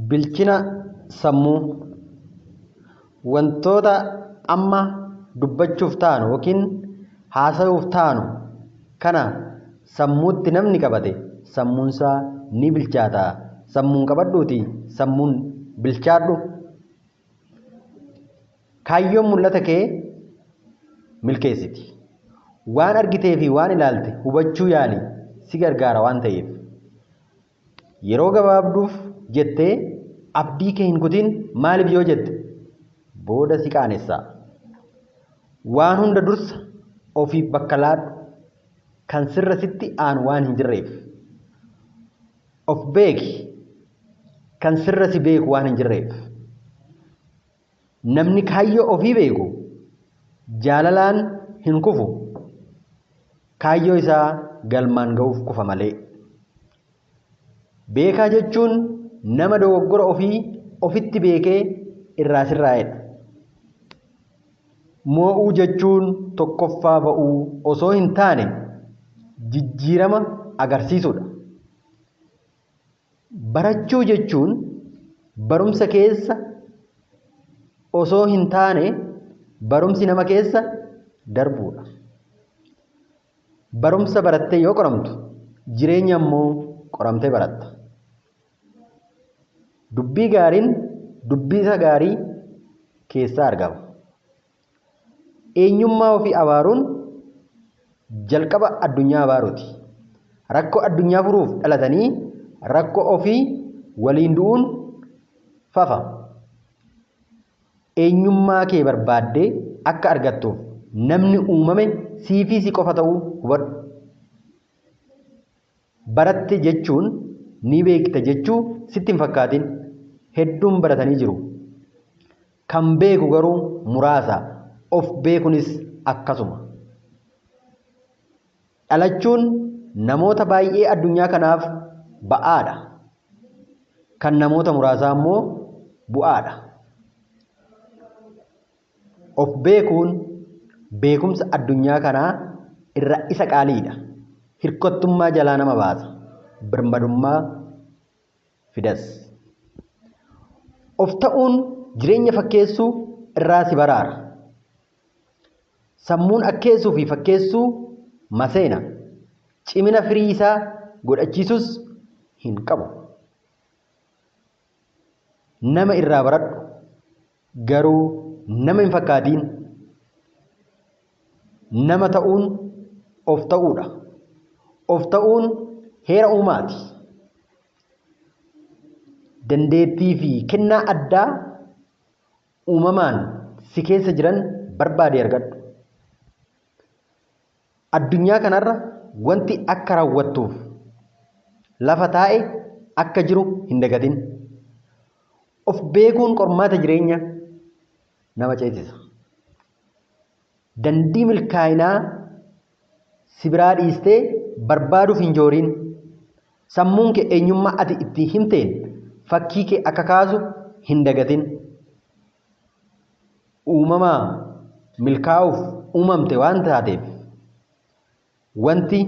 Bilchina sammuu wantoota amma dubbachuuf taanu yookiin haasa'uuf taanu kana sammuutti namni qabate sammuunsaa ni bilchaata. Sammuun qabadhuuti sammuun bilchaadhu. Kaayyoon mul'ata kee milkeessiti. Waan argitee fi waan ilaalte hubachuu yaali si gargaara waan ta'eef. Yeroo gabaabduuf jettee abdii kee hin kutin maaliif yoo jette booda si qaanessa. Waan hunda dursa ofiif bakka laadhu kan sirra sitti aanu waan hin jirreef. Of beeki kan sirra si beeku waan hin jirreef. Namni kaayyoo ofii beeku jaalalaan hin kufu. Kaayyoo isaa galmaan ga'uuf kufa malee. Beekaa jechuun nama dogoggora ofii ofitti beekee irraa sirraa'edha. Moo'uu jechuun tokkoffaa ba'uu osoo hin taane jijjiirama agarsiisuudha. Barachuu jechuun barumsa keessa osoo hin taane barumsi nama keessa darbuudha. Barumsa barattee yoo qoramtu jireenya immoo qoramtee baratta. Dubbii gaariin dubbisa gaarii keessaa argama. Eenyummaa ofii abaaruun jalqaba addunyaa abaaruuti. Rakkoo addunyaa furuuf dhalatanii rakkoo ofii waliin du'uun fafa. Eenyummaa kee barbaaddee akka argattuuf namni uumame siifii si qofa ta'uu hubadhu. Baratte jechuun ni beekta jechuu sitti hin fakkaatin. Hedduun baratanii jiru. Kan beeku garuu muraasa. Of beekunis akkasuma. Dhalachuun namoota baay'ee addunyaa kanaaf ba'aadha. Kan namoota muraasaa immoo bu'aadha. Of beekuun beekumsa addunyaa kanaa irra isa qaaliidha. Hirkattummaa jalaa nama baasa. Birmadummaa fidas. Of ta'uun jireenya fakkeessuu irraa si baraara. Sammuun akkeessuu fi fakkeessuu maseena. Cimina firii isaa godhachiisus hin qabu. Nama irraa baradhu garuu nama hin fakkaatiin. Nama ta'uun of ta'uudha. Of ta'uun heera uumaati. Dandeettii fi kennaa addaa uumamaan si keessa jiran barbaadii argadhu. Addunyaa kanarra wanti akka raawwattuuf lafa taa'e akka jiru hin dagatin. Of beekuun qormaata jireenya nama ceesisa. Dandii milkaa'inaa si biraa dhiistee barbaaduuf hin jooriin. Sammuun kee eenyummaa ati itti himteen fakkii kee akka kaasu hin dagatin. Uumamaa milkaa'uuf uumamte waan taateef wanti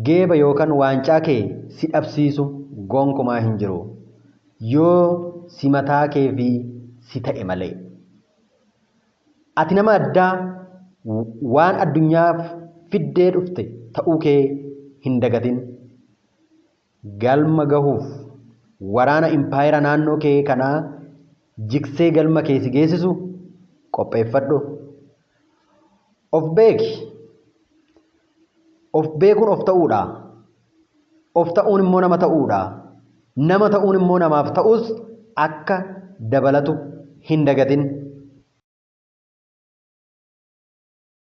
geeba yookaan waancaa kee si dhabsiisu gonkumaa hin jiru. Yoo si mataa kee fi si ta'e malee. Ati nama addaa waan addunyaaf fiddee dhufte ta'uu kee hin dagatin. Galma gahuuf waraana impaayera naannoo kee kanaa jigsee galma kee si geessisu qopheeffadhu. Of beeki. Of beekuun of ta'uudha. Of ta'uun immoo nama ta'uudha. Nama ta'uun immoo namaaf ta'us akka dabalatu hin dagatin.